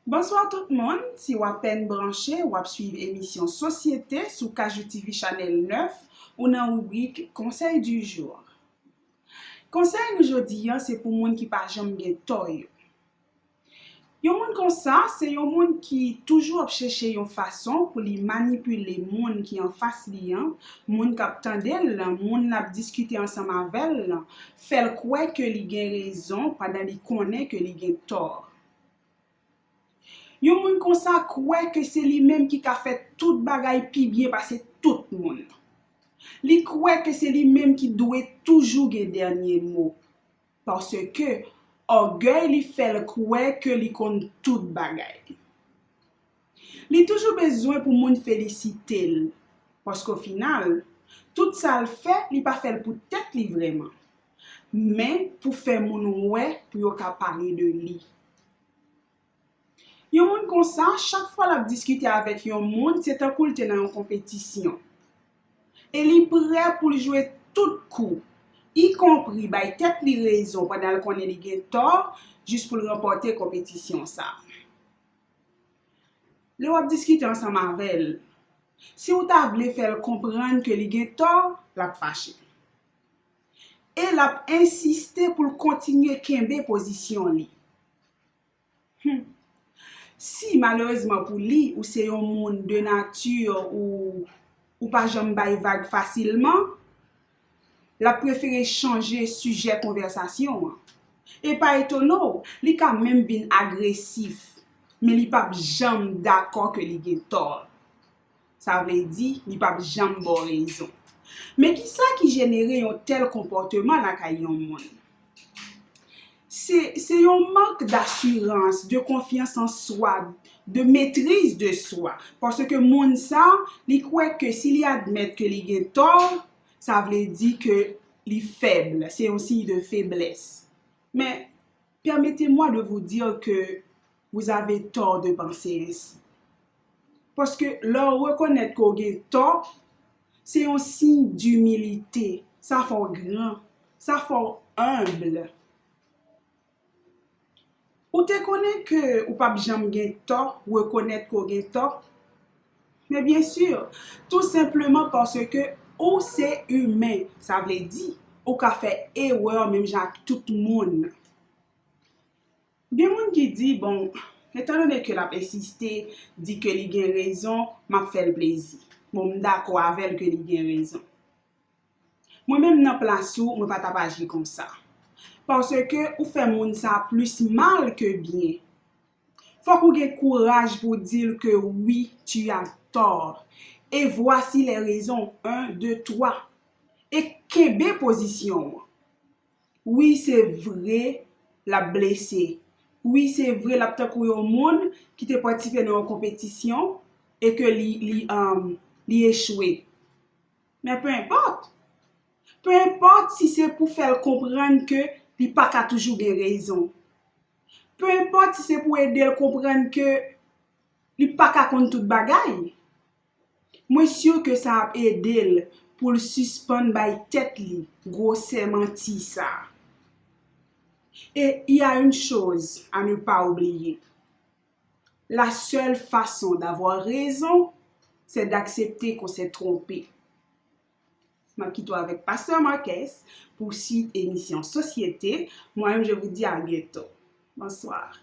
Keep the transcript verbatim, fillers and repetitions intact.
Bonswa tout moun, si w apèn branche, w ap swiv emisyon Sosyete sou Kajou T V Chanèl nèf, ou nan ribrik Conseil du jour. Konsèy nou jodi a se pou moun ki pa janm gen tò yo. Yon moun konsa, se yon moun ki toujou ap chèche yon fason pou li manipile moun ki anfas li an, moun k ap tande l lan, moun l ap diskite ansanm avè l lan, fè l kwè ke li gen rezon pandan li konnen ke li gen tò. Yon moun konsa kwè ke se li menm ki ka fè tout bagay pi byen pase tout moun. Li kwè ke se li menm ki dwe toujou gen dènye mo, paske ògèy li fè l kwè ke li konn tout bagay. Li toujou bezwen pou moun felisite l, paske o final, tout sa l fè, li pa fè l pou tèt li vrèman, men pou fè moun wè, pou yo ka pale de li. Yon moun konsa, chak fwa l ap diskite avèk yon moun, se tankou l te nan yon konpetisyon. E li prè pou l jwe tout kou, ikonpri bay tèt li rezon pandan l konnen li gen tò, jis pou l ranpòte konpetisyon sa a. Lè w ap diskite ansanm avè l, si w ta vle fè l konprann ke li gen tò, l ap fache. E l ap ensiste pou l kontinye kenbe pozisyon li. Hmm. Si, malerezman pou li, ou se yon moun de nati ou, ou pa janm bay vag fasilman, l ap prefere chanje sijè konvèsasyon an. E pa etone w, li ka menm vin agresif, men li p ap janm dakò ke li gen tò. Sa vle di, li p ap janm ba w rezon. Men kisa ki jenere yon tèl konpòteman lakay yon moun? Se, se yon mank d'assurance, de confiance en soi, de maîtrise de soi. Paske moun sa, li kwè ke si li admèt ke li gen tò, sa vle di ke li fèb. Se yon siy de feblès. Men, permettez-moi de vous dire que vous avez tort de penser ainsi. Paske lè w rekonèt ke w gen tò, se yon siy dimilite. Sa fè w gran. Sa fè w enb. Ou te konnen ke ou p ap janm gen tò, rekonèt ke w gen tò? Men byen si, tou senpleman paske ou se imen, sa vle di, ou ka fè erè menm jan ak tout moun. Gen moun ki di, bon, etandone ke l ap ensiste, di ke li gen rezon, m ap fè l plezi. Bon, m dakò avè l ke li gen rezon. Mwen menm nan plas ou, mwen pa t ap aji konsa. Paske ou fè moun sa plis mal ke byen. Fòk ou gen kouraj pou di l ke wi, tu as tort. Et voici les raisons, un, deux, trois. E kenbe pozisyon w. Wi, se vre, l ap blese. Wi, se vre, l ap tankou yon moun ki te patisipe nan yon konpetisyon e ke li, li, um, li echwe. Men pe enpòt. Pe enpòt si se pou fè l konprann ke li pa ka toujou gen rezon. Pe enpòt si se pou ede l konprann ke li pa ka konn tout bagay. Mwen si ke sa ap ede l pou l sispann bay tèt li gwosè manti sa a. Et il y a une chose à ne pas oublier. La seule façon d'avoir raison, c'est d'accepter qu'on s'est trompé. M ap kite w avèk Pastè Marques pou swit emisyon Sosyete. Moi-même, je vous dis à bientôt. Bonsoir.